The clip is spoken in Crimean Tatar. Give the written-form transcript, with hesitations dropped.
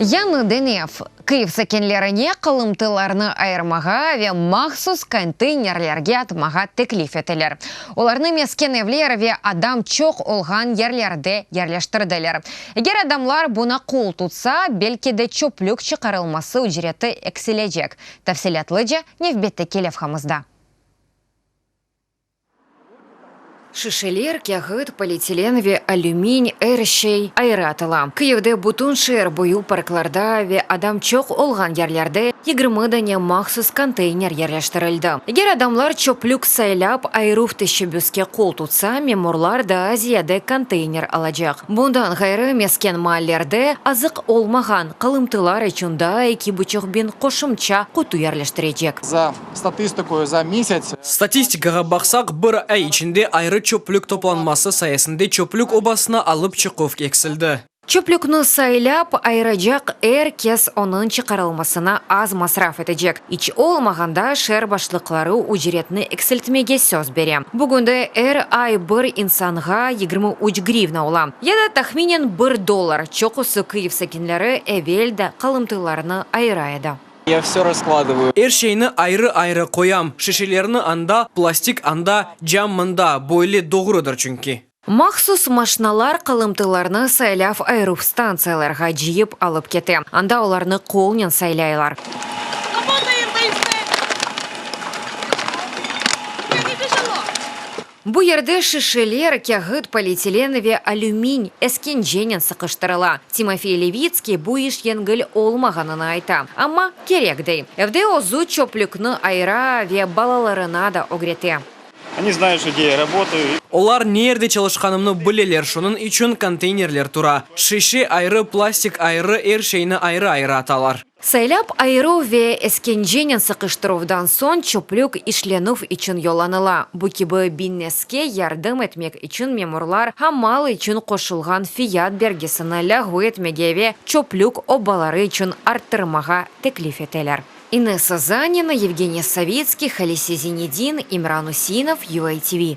Yañı denev, Kyiv sakinlerine qalımtılarnı ayırmağa ve mahsus konteynerlerge atmağa teklif eteler. Olarnı mesken evler ve adam çoq olğan yerlerde yerleştirdiler. Eger adamlar buña qol tutsa, belki de çöplük çıqarılması ücreti eksilecek. Tafsilâtlıca nevbetteki levhamızda. Şişeler, kâğıt, polietilen ve alümin, er şey ayrı atıla. Kıyivde bütün şeer boyu parklarda ve adam çoq olğan yerlerde 20 dane mahsus konteyner yerleştirildi. Eger adamlar çöplük saylap ayıruv teşebbüske qol tutsa, memurlar daa ziyade konteyner alacaq. Bundan ğayrı, mesken maallerde azıq olmağan qalımtılar içün daa eki buçuq biñ qoşumça qutu yerleştirecek. Za statistikoyu za misâts. Statistikağa baqsaq, bir ay içinde ayrı çöplük toplanması sayesinde çöplük obasına alıp çıquv eksildi. Çöplükni saylap ayıracaq er kes onıñ çıqarılmasına az masraf etecek. İç olmağanda şeer başlıqları ücretni eksiltmege söz bere. Bugünde er ay bir insanğa 23 grivna ola, ya da tahminen bir dollar. Çoqusı Kıyiv sakinleri evel de qalımtılarnı ayıra edi. Ya vse raskladıvayu. Er şeyni ayrı-ayrı qoyam, şişelerni anda, plastik anda, cam mında, böyle doğrudır çünki. Mahsus maşnalar qalımtılarnı saylav ayıruv stantsiyalarğa cıyıp alıp kete, anda olarnı qolnen saylaylar. Bu yerde şişeler, kâğıt, polietilen ve alümin eskencenen sıqıştırıla. Timofey Levitskiy bu iş yengil olmağanını ayta, amma kerek, dey. Evde özü çöplükni ayıra ve balalarına da ögrete. Oni znayut, gde ya rabotayu. Olar ne yerde çalışqanımnı bileler, şunıñ içün konteynerler tura. Şişe ayrı, plastik ayrı, er şeyni ayrı-ayrı atalar. Saylap ayıruv ve eskencenen sıqıştıruvdan soñ çöplük işlenüv içün yollanıla. Bu kibi binneske yardım etmek içün memurlar hamal içün qoşulğan fiyat bergisini lâğu etmege ve çöplük obaları içün arttırmağa teklif eteler. İnessa Zanina, Yevgeniy Savitskiy, Halise Zinedin, İmran Usinov, UATV.